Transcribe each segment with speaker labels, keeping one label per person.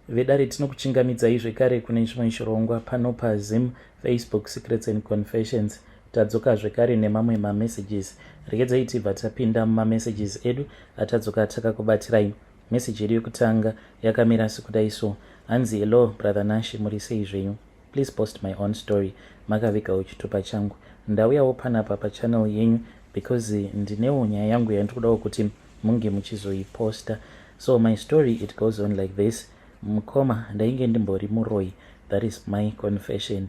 Speaker 1: Vedare, tinokuchingamidzai zvekare kune chimwe chirongwa pano paZim Facebook Secrets and Confessions. Tadzoka zvekare nemamwe mamessages. Regedzai tibva tapinda mumamessages edu atadzoka takakubatirai. Meseji yedu yekutanga yakamira sekudai so. Hanzi, "Hello brother Nashi, muri sei zvenyu? Please post my own story. Makavigawo chitupa changu. Ndauyawo panapa pachannel yenyu because ndinewo nyaya yangu yandiri kudawo kuti munge muchizoiposta. So my story, it goes on like this. Mukoma, ndainge ndimbori muroi. That is my confession.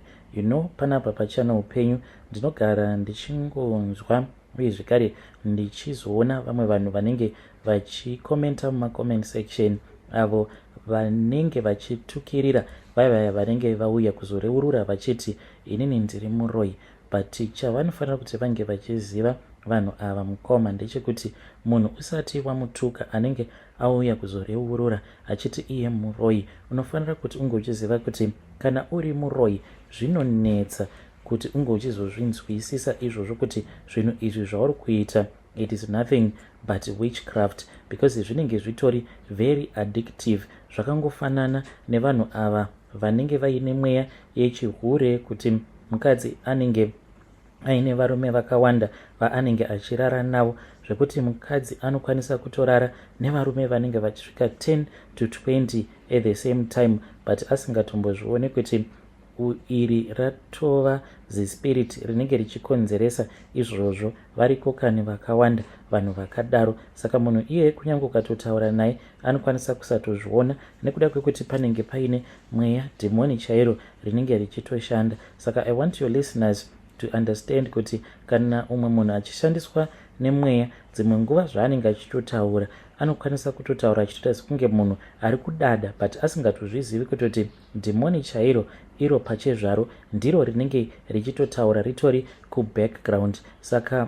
Speaker 1: Panapa pachannel penyu ndinogara ndichingonzwa uye zvekare ndichizoona vamwe vanhu vanenge vachikomenta mumacomment section, avo vanenge vachitukirira vaya vaya vanenge vauya kuzoreurura vachiti inini ndiri muroi. But chavanofanira kuti vange vachiziva vanhu ava, mukoma, ndechekuti munhu usati wamutuka anenge auya kuzoreurura achiti iye muroi, unofanira kuti unge uchiziva kuti kana uri muroi zvinonetsa kuti unge uchizozvinzwisisa izvozvo, kuti zvinhu izvi zvauri kuita, it is nothing but witchcraft, because zvinenge zvitori very addictive. Zvakangofanana nevanhu ava vanenge vaine mweya yechihure, kuti mukadzi anenge aine varume vakawanda vaanenge achirara navo, zvekuti mukadzi anokwanisa kutorara nevarume vanenge vachisvika 10 to 20 at the same time, but asingatombozvione kuti iri ratova zispirit rinenge richikonzeresa izvozvo. Variko kani vakawanda vanhu vakadaro. Saka munhu iyeye, kunyange ukatotaura naye, anokwanisa kusatozviona nekuda kwekuti panenge paine mweya, dhimoni chairo rinenge richitoshanda. Saka I want your listeners to understand kuti kana umwe munhu achishandiswa nemweya, dzimwe nguva zvaanenge achitotaura, anokwanisa kutotaura achitoita sekunge munhu ari kudada, but asingatozvizivi kutoti dhimoni chairo iro pachezvaro ndiro rinenge richitotaura ritori kubackground. Saka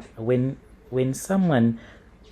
Speaker 1: when someone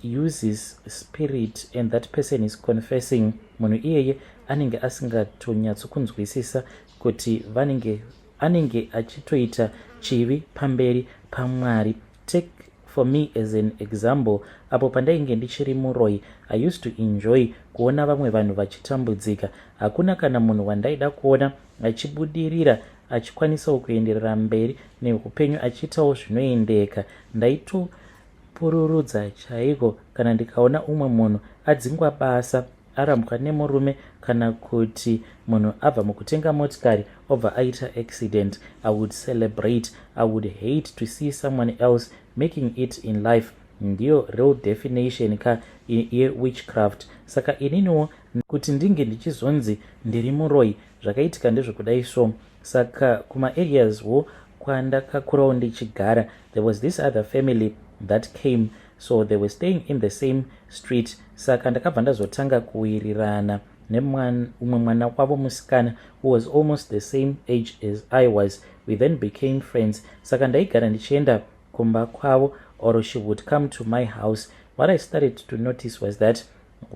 Speaker 1: uses spirit and that person is confessing, munhu iyeye anenge asingatonyatsokunzwisisa kuti vanenge anenge achitoita chivi pamberi paMwari. Take for me as an example, apo pandainge ndichiri muroi, I used to enjoy kuona vamwe vanhu vachitambudzika. Hakuna kana munhu wandaida kuona achibudirira, achikwanisawo kuenderera mberi neupenyu, achiitawo zvinoendeka. Ndaitopururudza chaiko kana ndikaona umwe munhu adzingwa basa, arambwa nemurume, kana kuti munhu abva mukutenga motikari obva aita accident. I would celebrate. I would hate to see someone else making it in life. Ndiyo real definition ka yewitchcraft. Saka ininiwo kuti ndinge ndichizonzi ndiri muroi, zvakaitika ndezvekudai so. Saka kumaareas wo kwandakakurawo ndichigara, there was this other family that came. So they were staying in the same street. Saka ndakabva ndazotanga kuwirirana neumwe mwana wavo musikana who was almost the same age as I was. We then became friends. Saka ndaigara ndichienda kumba kwavo or she would come to my house. What I started to notice was that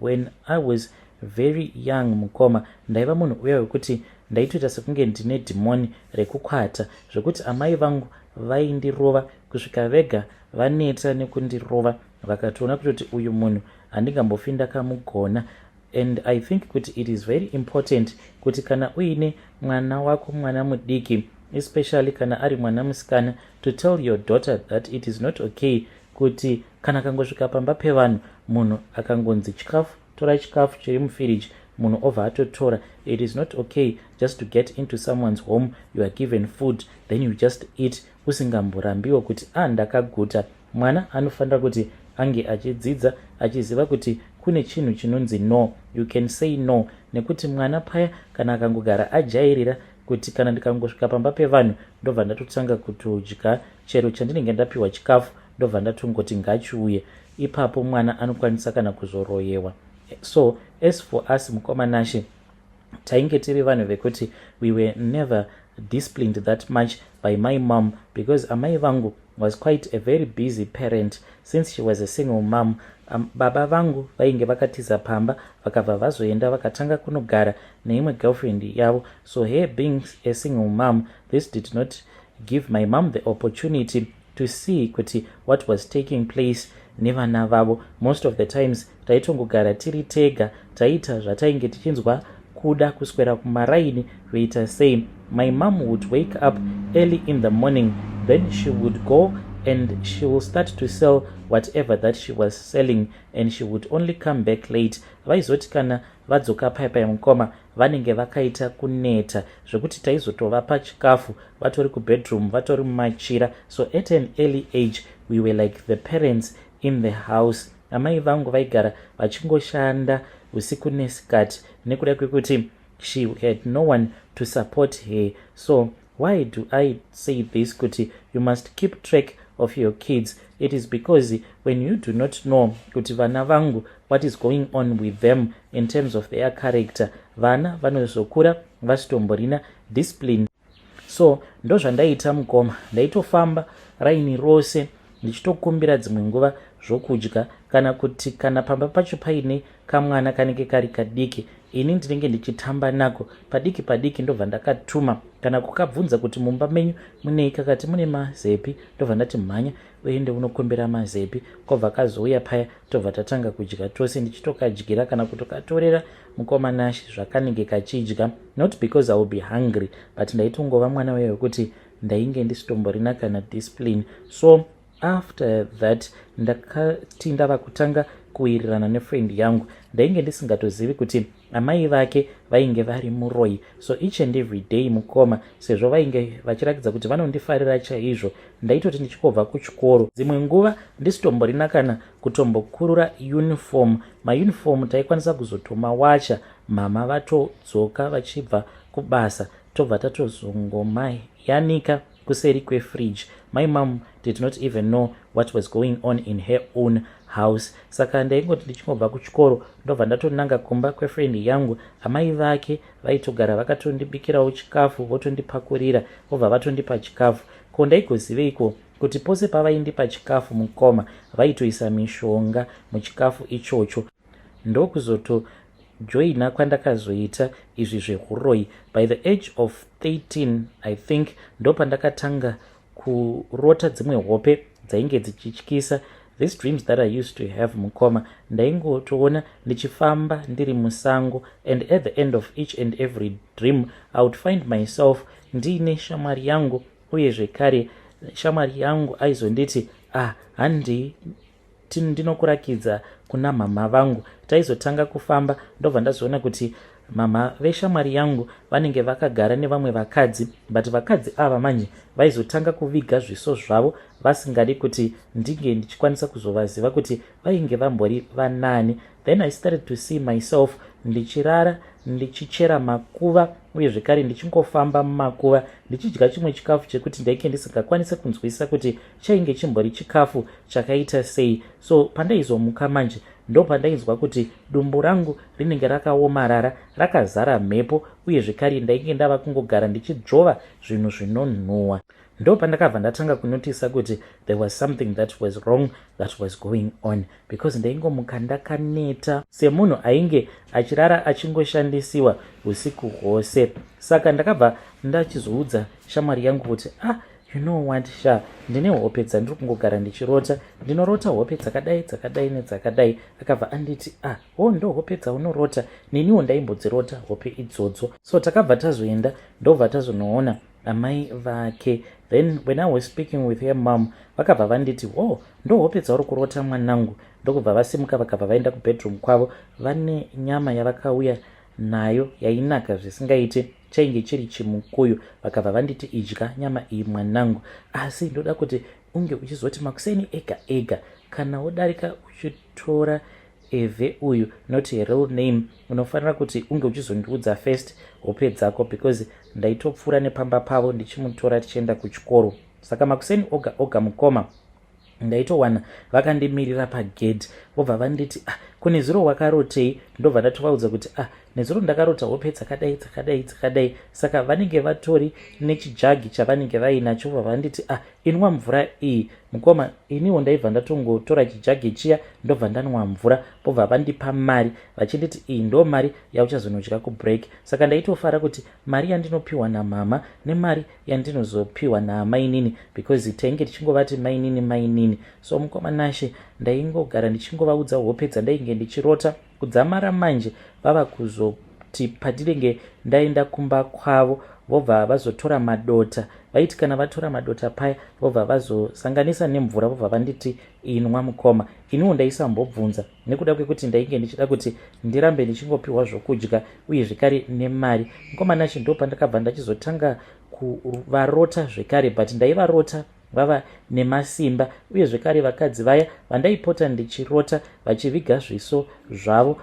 Speaker 1: when I was very young, mukoma, ndaiva munhu uya wekuti ndaitoita sekunge ndine dhimoni rekukwata, zvekuti amai vangu vaindirova kusvika vega vaneta nekundirova, vakatoona kutoti uyu munhu handingambofi ndakamugona. And I think kuti it is very important kuti kana uine mwana wako, mwana mudiki, especially kana ari mwana musikana, to tell your daughter that it is not okay kuti kana akangosvika pamba pevanhu, munhu akangonzi chikafu, tora chikafu chiri mufiriji, munhu obva atotora. It is not okay just to get into someone's home, you are given food, then you just eat usingamborambiwo kuti a ah, ndakaguta. Mwana anofanira kuti ange achidzidza, achiziva kuti kune chinhu chinonzi no, you can say no, nekuti mwana paya kana akangogara ajairira kuti kana ndikangosvika pamba pevanhu ndobva ndatotanga kutodya chero chandinenge ndapiwa chikafu, ndobva ndatongoti ngachiuye ipapo, mwana anokwanisa kana kuzoroyewa. So as for us, mukoma Nashe, tainge tiri vanhu vekuti we were never disciplined that much by my mom, because amai vangu was quite a very busy parent since she was a single mom. Baba vangu vainge vakatiza pamba, vakabva vazoenda vakatanga kunogara neimwe girlfriend yavo. So her being a single mom, this did not give my mom the opportunity to see kuti what was taking place nevana vavo. Most of the times taitongogara tiri tega, taiita zvatainge tichinzwa kuda. Kuda kuswera kumaraini kuita sei. My mom would wake up early in the morning, then she would go and she will start to sell whatever that she was selling, and she would only come back late. Vaizoti kana vadzoka paipai, mukoma, vanenge vakaita kuneta zvekuti taizotovapa chikafu vatori kubedroom, vatori mumachira. So at an early age we were like the parents in the house. Amai vangu vaigara vachingoshanda usiku nesikati nekuda kwekuti she had no one to support her. So why do I say this, kuti you must keep track of your kids? It is because when you do not know kuti vana vangu, what is going on with them in terms of their character, vana vanozokura vasitomborina discipline. So ndo zvandaita, mukoma. Ndaitofamba raini rose ndichitokumbira dzimwe nguva zvokudya, kana kuti kana pamba pacho paine kamwana kanenge kari kadiki, ini ndinenge ndichitamba nako padiki padiki, ndobva ndakatuma kana kukabvunza kuti mumba menyu munei. Kakati mune mazepi, ndobva ndati mhanya uende unokumbira mazepi. Kwabva kazouya paya, tobva tatanga kudya tose, ndichitokadyira kana kutokatorera, mukoma Nashi, zvakanenge kachidya, not because I will be hungry, but ndaitongova mwana uya wekuti ndainge ndisitomborina kana discipline. So after that ndakati ndava kutanga kuwirirana nefriend yangu. Ndainge ndisingatozivi kuti amai vake vainge vari muroi. So each and every day, mukoma, sezvo vainge vachirakidza kuti vanondifarira chaizvo, ndaitoti ndichingobva kuchikoro, dzimwe nguva ndisitomborina kana kutombokurura uniform. Mauniform taikwanisa kuzotomawacha mama vatodzoka vachibva kubasa, tobva tatozongomayanika kuseri kwefridge. My mom did not even know what was going on in her own house. Saka ndaingoti ndichingobva kuchikoro, ndobva ndatonanga kumba kwefriend yangu. Amai vake vaitogara vakatondibikirawo chikafu, votondipakurira, vobva vatondipa chikafu. Ko ndaigoziveiko kuti pose pavaindipa chikafu, mukoma, vaitoisa mishonga muchikafu ichocho? Ndokuzotojoina kwandakazoita izvi zveuroyi by the age of 13, I think. Ndopandakatanga kurota dzimwe hope dzainge dzichityisa. These dreams that I used to have, mukoma, ndaingotoona ndichifamba ndiri musango, and at the end of each and every dream I would find myself ndiine shamwari yangu. Uye zvekare shamwari yangu aizonditi, "Ah, handei, ndinokurakidza kuna mama vangu." Taizotanga kufamba, ndobva ndazoona kuti mama veshamwari yangu vanenge vakagara nevamwe vakadzi, but vakadzi ava manje vaizotanga kuviga zviso zvavo, vasingadi kuti ndinge ndichikwanisa kuzovaziva kuti vainge vambori vanani. Then I started to see myself ndichirara ndichichera makuva, uye zvekare ndichingofamba mumakuva, ndichidya chimwe chikafu chekuti ndainge ndisingakwanisi kunzwisisa kuti chainge chimbori chikafu chakaita sei. So pandaizomuka manje, ndo pandainzwa kuti dumbu rangu rinenge rakaomarara, rakazara mhepo, uye zvekare ndainge ndava kungogara ndichidzvova zvinhu zvinonhuhwa. Ndo pandakabva ndatanga kunotisa kuti there was something that was wrong that was going on, because ndaingomuka ndakaneta semunhu ainge achirara achingoshandisiwa usiku hwose. Saka ndakabva ndachizoudza shamwari yangu kuti, "Ah, you know what, sha, ndine hope dzandiri kungogara ndichirota. Ndinorota hope dzakadai, dzakadai nedzakadai." Akabva anditi, "Ah, ho, ndo hope dzaunorota? Neniwo ndaimbodzirota hope idzodzo." So takabva tazoenda, ndobva tazonoona amai vake. Then when I was speaking with her mom, vakabva vanditi, "Oh, ndo hope dzauri kurota, mwanangu?" Ndokubva vasimuka, vakabva vaenda kubedroom kwavo. Vane nyama yavakauya nayo yainaka zvisingaite, chainge chiri chimukuyu. Vakabva vanditi, "Idya nyama iyi, mwanangu, asi ndoda kuti unge uchizoti makuseni ega ega kana wodarika uchitora Evhe uyu," not a real name, "unofanira kuti unge uchizondiudza first hope dzako," because ndaitopfuura nepamba pavo ndichimutora tichienda kuchikoro. Saka makuseni oga oga, mukoma, ndaitowana vakandimirira pagedhi, vobva vanditi, "Ah, kune zuro wakarotei?" Ndobva ndatovaudza kuti, "Ah, nezuro ndakarota hope dzakadai, dzakadai, dzakadai." Saka vanenge vatori nechijagi chavanenge vainacho, vobva vanditi, "Ah, inwa mvura iyi." Mukoma, iniwo ndaibva ndatongotora chijagi chiya, ndobva ndanwa mvura. Vobva vandipa mari, vachinditi, "Iyi ndo mari yauchazonodya kubreak." Saka ndaitofara kuti mari yandinopiwa namama nemari yandinozopiwa naamainini, because tainge tichingovati mainini, mainini. So mukoma Nashe, ndaingogara ndichingovaudza hope dzandainge ndichirota kudzamara manje vava kuzo Pandinenge ndaenda kumba kwavo, vobva vazotora madota. Vaiti kana vatora madota paya, vobva vazosanganisa nemvura, vobva vanditi, "Inwa, mukoma." Iniwo ndaisambobvunza nekuda kwekuti ndainge ndichida kuti ndirambe ndichingopiwa zvokudya uye zvekare nemari. Mukoma Nashi, ndo pandakabva ndachizotanga kuvarota zvekare, but ndaivarota vava nemasimba. Uye zvekare vakadzi vaya vandaipota ndichirota vachiviga zviso zvavo,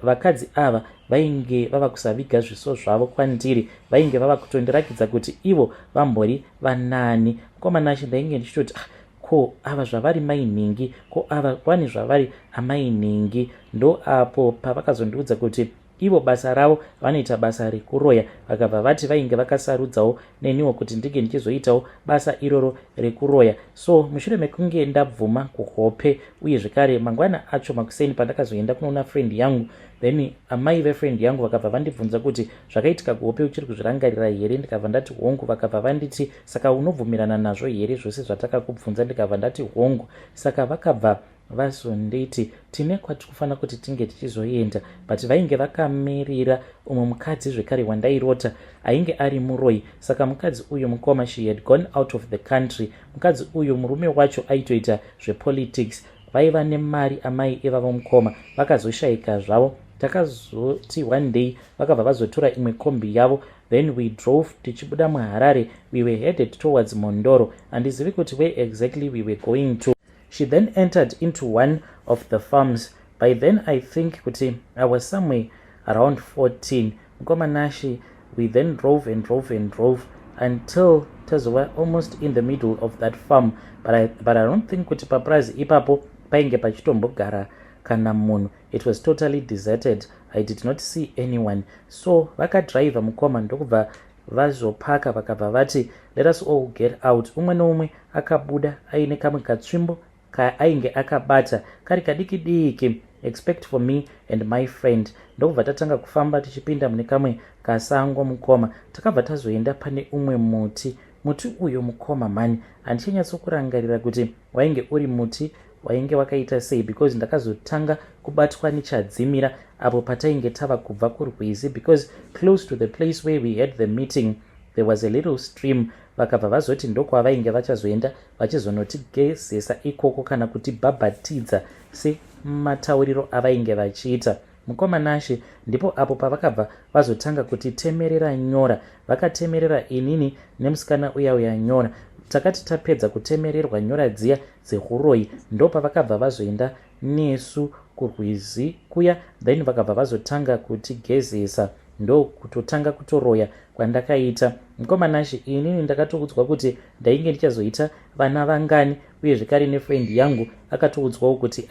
Speaker 1: vakadzi ava vainge vava kusaviga zviso zvavo kwandiri. Vainge vava kutondirakidza kuti ivo vambori vanani. Mukoma Nashi, ndainge ndichitoti, "Ah, ko ava zvavari mainhingi? Ko ava wani zvavari amainhingi?" Ndo apo pavakazondiudza kuti ivo basa ravo vanoita basa rekuroya. Vakabva vati vainge vakasarudzawo neniwo kuti ndinge ndichizoitawo basa iroro rekuroya. So mushure mekunge ndabvuma kuhope, uye zvekare mangwana acho makuseni pandakazoenda kunoona friend yangu, then amai vefriend yangu vakabva vandibvunza kuti, "Zvakaitika kuhope uchiri kuzvirangarira here?" Ndikabva ndati, "Hongu." Vakabva vanditi, "Saka unobvumirana nazvo here zvose zvatakakubvunza?" Ndikabva ndati, "Hongu." Saka vakabva vazonditi tine kwatiri kufanira kuti tinge tichizoenda, but vainge vakamirira umwe mukadzi zvekare wandairota ainge ari muroi. Saka mukadzi uyu, mukoma, she had gone out of the country. Mukadzi uyu, murume wacho aitoita zvepolitics, vaiva nemari amai ivavo. Mukoma, vakazoshayika zvavo. Takazoti one day vakabva vazotora imwe kombi yavo, then we drove tichibuda muHarare. We were headed towards Mondoro. Handizivi kuti where exactly we were going to. She then entered into one of the farms. By then I think kuti I was somewhere around 14. Mukoma Nashi, we then drove and drove and drove until tazova almost in the middle of that farm, but I don't think kuti papurazi ipapo painge pachitombogara kana munhu. It was totally deserted. I did not see anyone. So vakadhiraivha, mukoma, ndokubva vazopaka. Vakabva vati, "Let us all get out." Umwe neumwe akabuda aine kamwe katsvimbo kaainge akabata kari kadiki diki, except for me and my friend. Ndokubva tatanga kufamba tichipinda mune kamwe kasango. Mukoma, takabva tazoenda pane umwe muti. Muti uyu, mukoma, mani handichanyatsokurangarira kuti wainge uri muti wainge wakaita sei, because ndakazotanga kubatwa nechadzimira apo patainge tava kubva kurwizi, because close to the place where we had the meeting there was a little stream. Vakabva vazoti ndokwavainge vachazoenda vachizonotigezesa ikoko kana kutibhabhatidza, sematauriro avainge vachiita. Mukoma Nashe, ndipo apo pavakabva vazotanga kutitemerera nyora. Vakatemerera inini nemusikana uya uya nyora. Takati tapedza kutemererwa nyora dziya dzeuroyi, ndopavakabva vazoenda nesu kurwizi kuya. Then vakabva vazotanga kutigezesa, ndokutotanga kutoroya kwandakaita. Mukoma Nashe, inini ndakatoudzwa kuti ndainge ndichazoita vana vangani, uye zvekare nefriend yangu akatoudzwawo kuti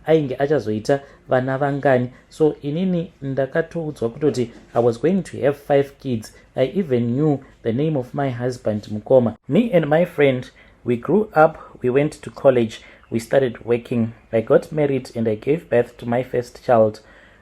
Speaker 1: ainge achazoita vana vangani. So inini ndakatoudzwa kutoti I was going to have five kids. I even knew the name of my husband. Mukoma, me and my friend, we grew up, we went to college, we started working. I got married and I gave birth to my first child,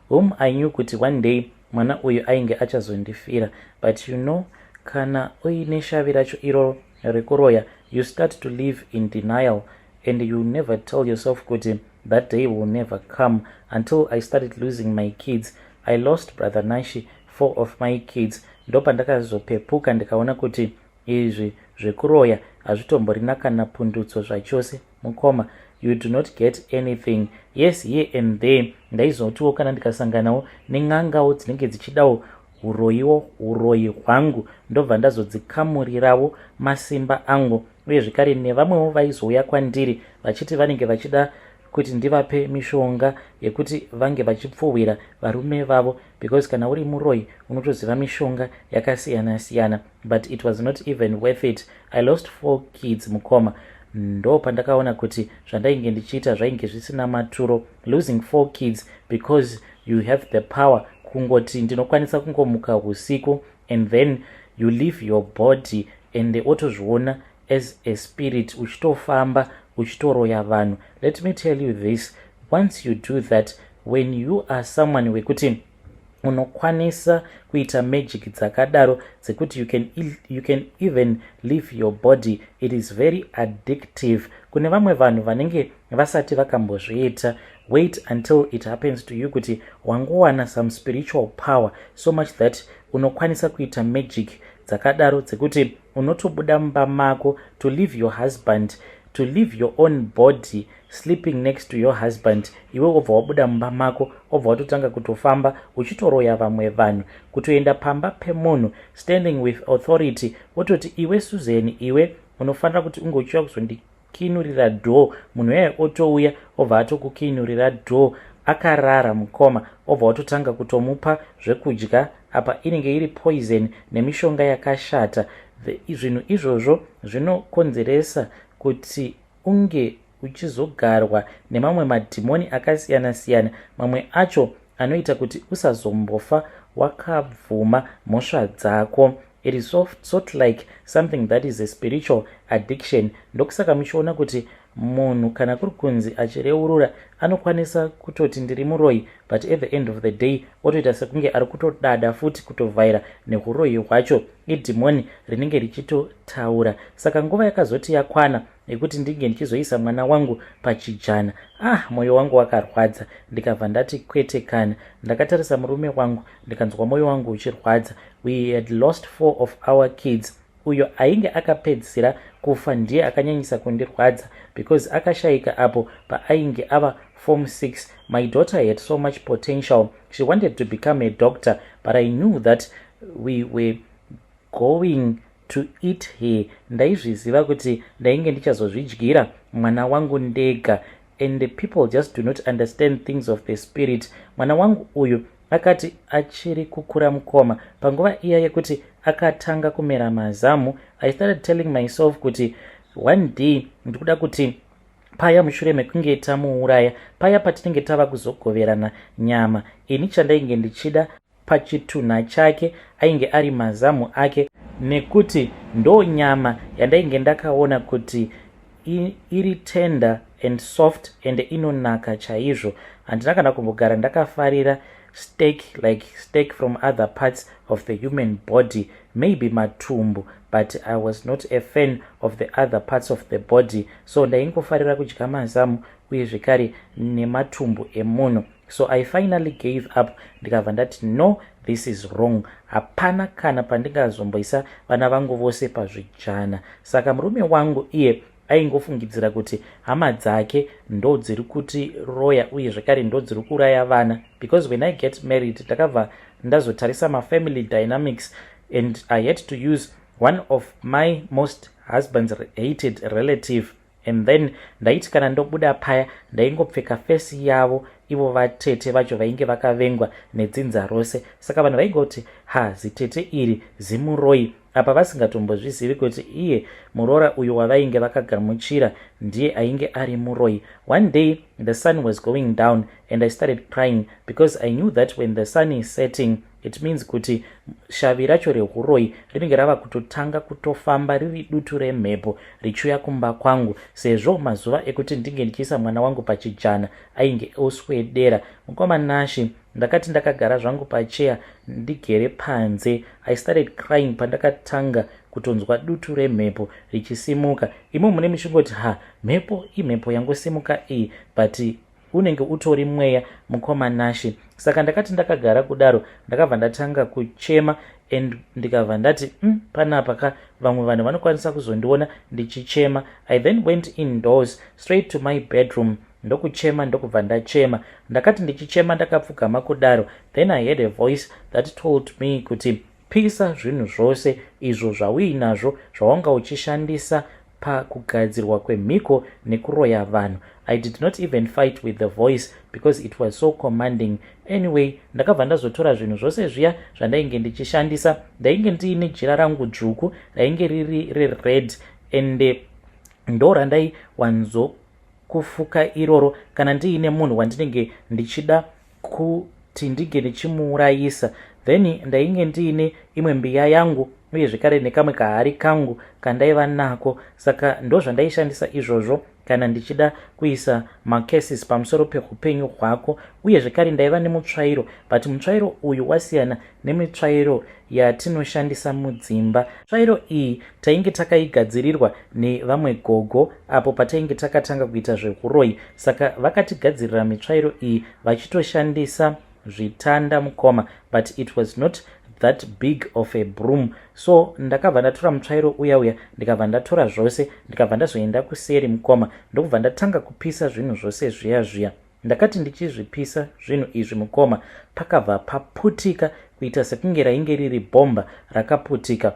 Speaker 1: whom I knew kuti one day mwana uyu ainge achazondifira. But you know, kana uine shavi racho iroro rekuroya, you start to live in denial and you never tell yourself kuti that day will never come, until I started losing my kids. I lost, brother Nashi, four of my kids. Ndopandakazopepuka ndikaona kuti izvi zvekuroya hazvitomborina kana pundutso zvachose. Mukoma, you do not get anything. Yes, here and there ndaizotiwo kana ndikasanganawo nen'angawo dzinenge dzichidawo uroyiwo, uroyi hwangu, ndobva ndazodzikamurirawo masimba angu. Uye zvekare nevamwewo vaizouya kwandiri vachiti vanenge vachida kuti ndivape mishonga yekuti vange vachipfuwira varume vavo, because kana uri muroyi unotoziva mishonga yakasiyana-siyana. But it was not even worth it. I lost four kids. Mukoma, ndo pandakaona kuti zvandainge ndichiita zvainge zvisina maturo. Losing four kids because you have the power, kungoti ndinokwanisa kungomuka usiku and then you leave your body and otozviona as a spirit uchitofamba uchitoroya vanhu. Let me tell you this: once you do that, when you are someone wekuti unokwanisa kuita magic dzakadaro dzekuti you can even leave your body, it is very addictive kune vamwe vanhu vanenge vasati vakambozviita. Wait until it happens to you kuti wangowana some spiritual power so much that unokwanisa kuita magic dzakadaro dzekuti unotobuda mumba mako to leave your husband, to leave your own body sleeping next to your husband. Iwe wobva wabuda mumba mako, wobva watotanga kutofamba uchitoroya vamwe vanhu, kutoenda pamba pemunhu, standing with authority, wototi, "Iwe Susan, iwe unofanira kuti unge uchiuya kuzondikinurira door." Munhu uyaye otouya, obva atokukinurira door akarara mukoma, obva watotanga kutomupa zvekudya. Apa inenge iri poison nemishonga yakashata. Zvinhu izvozvo zvinokonzeresa kuti unge uchizogarwa nemamwe madhimoni akasiyana-siyana, mamwe acho anoita kuti usazombofa wakabvuma mhosva dzako. It is sort like something that is a spiritual addiction. Ndokusaka muchiona kuti munhu kana kuri kunzi achireurura, anokwanisa kutoti, "Ndiri muroyi," but at the end of the day otoita sekunge ari kutodada futi, kutovhaira neuroyi hwacho. Idhimoni rinenge richitotaura. Saka nguva yakazoti yakwana yekuti ndinge ndichizoisa mwana wangu pachijana, ah, mwoyo wangu wakarwadza. Ndikabva ndati, "Kwete kana." Ndakatarisa murume wangu, ndikanzwa mwoyo wangu uchirwadza. We had lost four of our kids. Uyo ainge akapedzisira kufa ndiye akanyanyisa kundirwadza because akashayika apo paainge ava form 6. My daughter had so much potential. She wanted to become a doctor, but I knew that we were going to eat her. Ndaizviziva kuti ndainge ndichazozvidyira mwana wangu ndega. And the people just do not understand things of the spirit. Mwana wangu uyu akati achiri kukura mukoma, panguva iya yekuti akatanga kumera mazamu, I started telling myself kuti one day ndikuda kuti paya mushure mekunge tamuuraya, paya patinenge tava kuzogoverana nyama, ini chandainge ndichida pachitunha chake ainge ari mazamu ake, nekuti ndo nyama yandainge ndakaona kuti iri tender and soft and inonaka chaizvo. Handina kana kumbogara ndakafarira steak, like steak from other parts of the human body, maybe matumbu, but I was not a fan of the other parts of the body. So ndaingofarira kudya mazamu uye zvekare nematumbu emunhu. So I finally gave up. Ndikabva ndati, "No, this is wrong. Hapana kana pandingazomboisa vana vangu vose pazvijana." Saka murume wangu iye aingofungidzira kuti hama dzake ndo dziri kuti roya uye zvekare ndo dziri kuuraya vana, because when I get married, ndakabva ndazotarisa mafamily dynamics and I had to use one of my most husband's hated relative. And then ndaiti kana ndobuda paya, ndaingopfeka face yavo ivo vatete vacho vainge vakavengwa nedzinza rose. Saka vanhu vaingoti, "Ha, zitete iri zimuroi." Apa vasingatombozvizivi kuti iye muroora uyu wavainge vakagamuchira ndiye ainge ari muroi. One day the sun was going down and I started crying because I knew that when the sun is setting, it means kuti shavi racho reuroi rinenge rava kutotanga kutofamba riri dutu remhepo richiuya kumba kwangu, sezvo mazuva ekuti ndinge ndichiisa mwana wangu pachijana ainge oswedera. Mukoma Nashi, ndakati ndakagara zvangu pacheya ndigere panze, I started crying pandakatanga kutonzwa dutu remhepo richisimuka. Imo mune muchingoti, "Ha, mhepo imhepo yangosimuka iyi," but unenge utori mweya, mukoma Nashi. Saka ndakati ndakagara kudaro, ndakabva ndatanga kuchema and ndikabva ndati, panapa ka vamwe vanhu vanokwanisa kuzondiona ndichichema." I then went indoors straight to my bedroom ndokuchema, ndokubva ndachema. Ndakati ndichichema ndakapfugama kudaro, then I had a voice that told me kuti, "Pisa zvinhu zvose izvo zvauinazvo zvawanga uchishandisa pakugadzirwa kwemhiko nekuroya vanhu." I did not even fight with the voice because it was so commanding. Anyway, ndakabva ndazotora zvinhu zvose zviya zvandainge ndichishandisa. Ndainge ndiine jira rangu dzvuku rainge riri rered and ndo randaiwanzo kufuka iroro kana ndiine munhu wandinenge ndichida kuti ndinge ndichimuurayisa. Then ndainge ndiine imwe mbiya yangu uye zvekare nekamwe kahari kangu kandaiva nako, saka ndozvandaishandisa izvozvo kana ndichida kuisa macurses pamusoro peupenyu hwako. Uye zvekare ndaiva nemutsvairo, but mutsvairo uyu wasiyana nemitsvairo yatinoshandisa mudzimba. Tsvairo iyi tainge takaigadzirirwa nevamwe gogo apo patainge takatanga kuita zveuroyi, saka vakatigadzirira mitsvairo iyi vachitoshandisa zvitanda, mukoma, but it was not that big of a broom. So ndakabva ndatora mutsvairo uya uya, ndikabva ndatora zvose, ndikabva ndazoenda kuseri, mukoma, ndokubva ndatanga kupisa zvinhu zvose zviya zviya. Ndakati ndichizvipisa zvinhu izvi, mukoma, pakabva paputika kuita sekunge rainge riri bhomba rakaputika.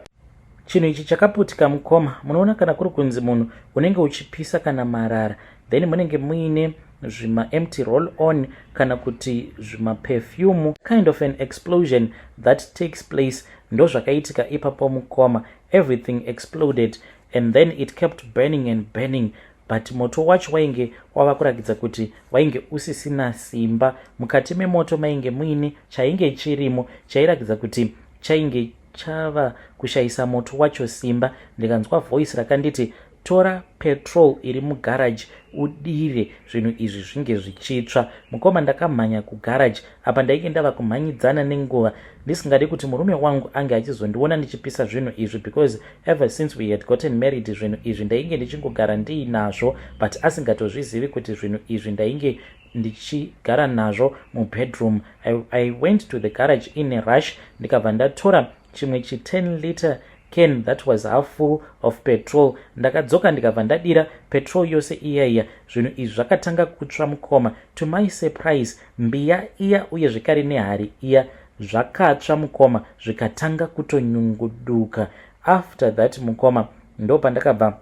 Speaker 1: Chinhu ichi chakaputika, mukoma. Munoona kana kuri kunzi munhu unenge uchipisa kana marara, then munenge muine zvimaempty roll on kana kuti zvimaperfume, kind of an explosion that takes place. Ndo zvakaitika ipapo, mukoma. Everything exploded and then it kept burning and burning, but moto wacho wainge wava kurakidza kuti wainge usisina simba. Mukati memoto mainge muine chainge chirimo chairakidza kuti chainge chava kushayisa moto wacho simba. Ndikanzwa voice rakanditi, "Tora petrol iri mugaraji udire zvinhu izvi zvinge zvichitsva." Mukoma, ndakamhanya kugaraji. Apa ndainge ndava kumhanyidzana nenguva, ndisingadi kuti murume wangu ange achizondiona ndichipisa zvinhu izvi, because ever since we had gotten married, zvinhu izvi ndainge ndichingogara ndiinazvo, but asingatozvizivi kuti zvinhu izvi ndainge ndichigara nazvo mubedroom. I went to the garage in a rush, ndikabva ndatora chimwe chi10 liter can that was half full of petrol. Ndakadzoka, ndikabva ndadira petrol yose iya iya. Zvinhu izvi zvakatanga kutsva, mukoma. To my surprise, mbiya iya uye zvekare nehari iya zvakatsva, mukoma, zvikatanga kutonyunguduka. After that, mukoma, ndo pandakabva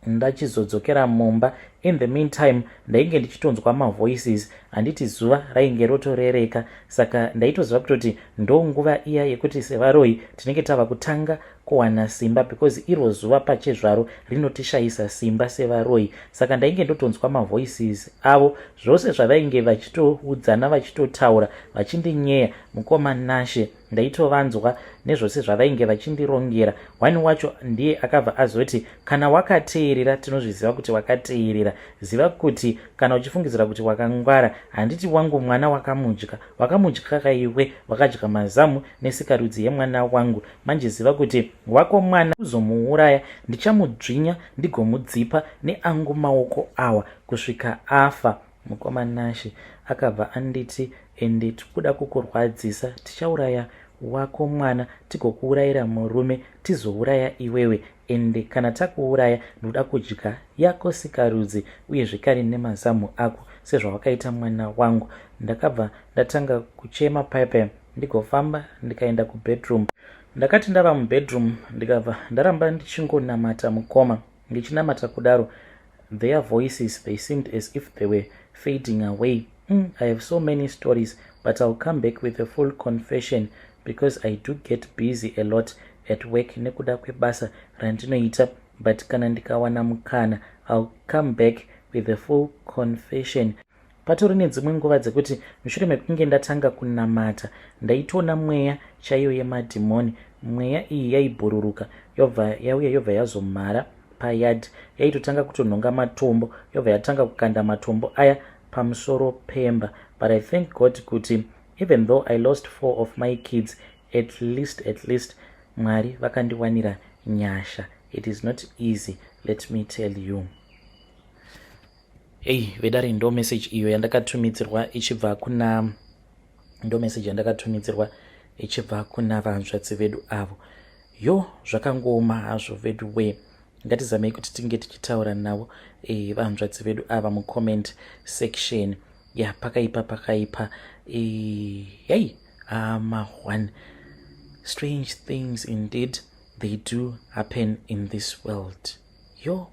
Speaker 1: ndachizodzokera mumba. In the meantime ndainge ndichitonzwa mavoices. Handiti zuva rainge rotorereka, saka ndaitoziva kutoti ndo nguva iya yekuti sevaroyi tinenge tava kutanga kuwana simba, because iro zuva pachezvaro rinotishayisa simba sevaroyi. Saka ndainge ndotonzwa mavoices avo, zvose zvavainge vachitoudzana, vachitotaura, vachindinyeya, mukoma Nashe. Ndaitovanzwa nezvose zvavainge vachindirongera. One wacho ndiye akabva azoti, "Kana wakateerera, tinozviziva kuti wakateerera. Ziva kuti kana uchifungidzira kuti wakangwara, handiti wangu mwana wakamudya, wakamudya kaiwe, wakadya mazamu nesikarudzi yemwana wangu. Manje ziva kuti wako mwana uzomuuraya, ndichamudzvinya ndigomudzipa neangu maoko awa kusvika afa." Mukoma Nashe, akabva anditi, "Ende tikuda kukurwadzisa. Tichauraya wako mwana, tigokuurayira murume, tizouraya iwewe. Ende kana takuuraya, ndoda kudya yako sikarudzi uye zvekare nemazamu ako sezvawakaita mwana wangu." Ndakabva ndatanga kuchema paipai, ndigofamba ndikaenda kubedroom. Ndakati ndava mubedroom, ndikabva ndaramba ndichingonamata, mukoma. Ndichinamata kudaro, their voices, they seemed as if they were fading away. I have so many stories, but I'll come back with a full confession because I do get busy a lot at work nekuda kwebasa randinoita, but kana ndikawana mukana, I'll come back with a full confession. Patori nedzimwe nguva dzekuti mushure mekunge ndatanga kunamata, ndaitoona mweya chaiyo yemadhimoni. Mweya iyi yaibhururuka, yobva yauya, yobva yazomhara payard. Yaitotanga kutonhonga matombo, yobva yatanga kukanda matombo aya pamusoro pemba. But I thank God kuti even though I lost four of my kids, at least Mwari vakandiwanira nyasha. It is not easy, let me tell you. Ei vedare, ndo message iyo yandakatumidzirwa ichibva kuna, ndo message yandakatumidzirwa ichibva kuna vanzvadzi vedu avo. Yo, zvakangooma hazvo vedu we. Ngatizamei kuti tinge tichitaura navo vanzvadzi vedu ava mucomment section. Ya, pakaipa, pakaipa. Yei, ama1 strange things indeed, they do happen in this world. Yo.